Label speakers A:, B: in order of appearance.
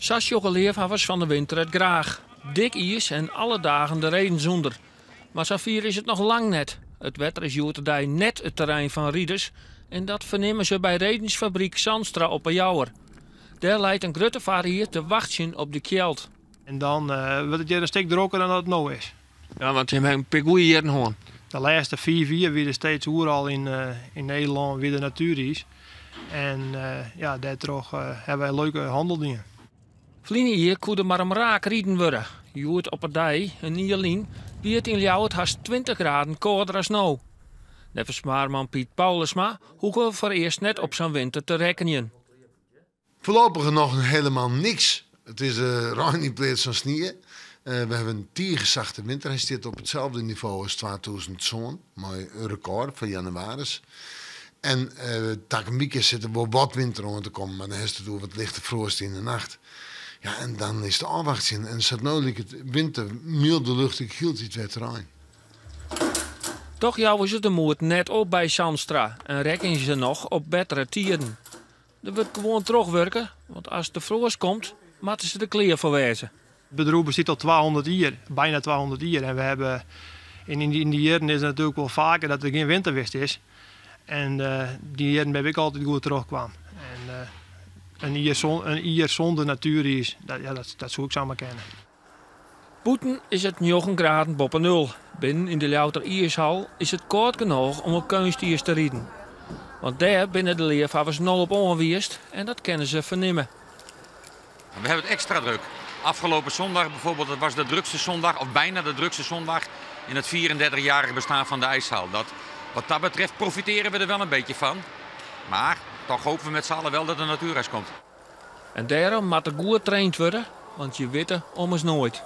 A: Sa sjogge leafhawwers fan de winter it graach. Dik iis en alle dagen de redens ûnder. Mar safier is it noch lang net. It wetter is hjoed-de-dei net it terrein fan riders en dat fernimme se by redensfabryk Zandstra op 'e Jouwer. Dêr leit in grutte foarried te wachtsjen op de kjeld.
B: En dan wurdt it hjir in stik drokker dan dat it no is.
A: Ja, want jim hawwe in pear goede jierren hân.
B: De lêste 5 jier wie der steeds oeral yn Nederlân wie der natueriis. En ja, dêrtroch hawwe wy leuke hannel dien.
A: Ferline jier koe der mar omraak riden wurde. Hjoed op 'e dei, in jier lyn, wie it yn Ljouwert hast 20 graden kâlder as no. Neffens waarman Piet Paulusma hoege we foarearst net op sa'n winter te rekkenjen.
C: Voorlopig noch helemaal niks. It is rein yn pleats fan snie. We hawwe in tige sachte winter. Hy stiet op itselde nivo as 2007, mei in rekôr foar jannewaris. En takom wike sit der wol wat winter oan te kommen, mar dan hast it oer wat lichte froast yn de nacht. Ja, en dan is it ôfwachtsjen. En sa't no liket winter mylde lucht ek hieltyd wer terrein.
A: Toch jouwe se de moed net op by Zandstra en rekkenje se noch op bettere tiden. Der wurdt gewoan trochwurke, want as de froast komt, moatte se der klear foar wêze.
B: It bedriuw bestiet al 200 jier, byna 200 jier. En we hawwe yn dy jierren is it natuerlik wol faker dat der gjin winter west is. En dy jierren binne we ek altyd goed trochkaam. En in jier sûnder natueriis, dat soe ik samar kinne.
A: Bûten is it njoggen graden boppe nul. Binnen yn de Ljouwerter iishal is it kâld genôch om op keunstiis te riden. Want dêr binne de leafhawwers no op oanwiisd en dat kinne se fernimme.
D: We hebben het extra druk. Afgelopen zondag bijvoorbeeld, dat was de drukste zondag, of bijna de drukste zondag in het 34-jarige bestaan van de ijshal. Dat, wat dat betreft profiteren we er wel een beetje van. Maar toch hopen we met z'n allen wel dat de natuurijs komt.
A: En dêrom moat der goed traind wurde, want je witte ommers noait.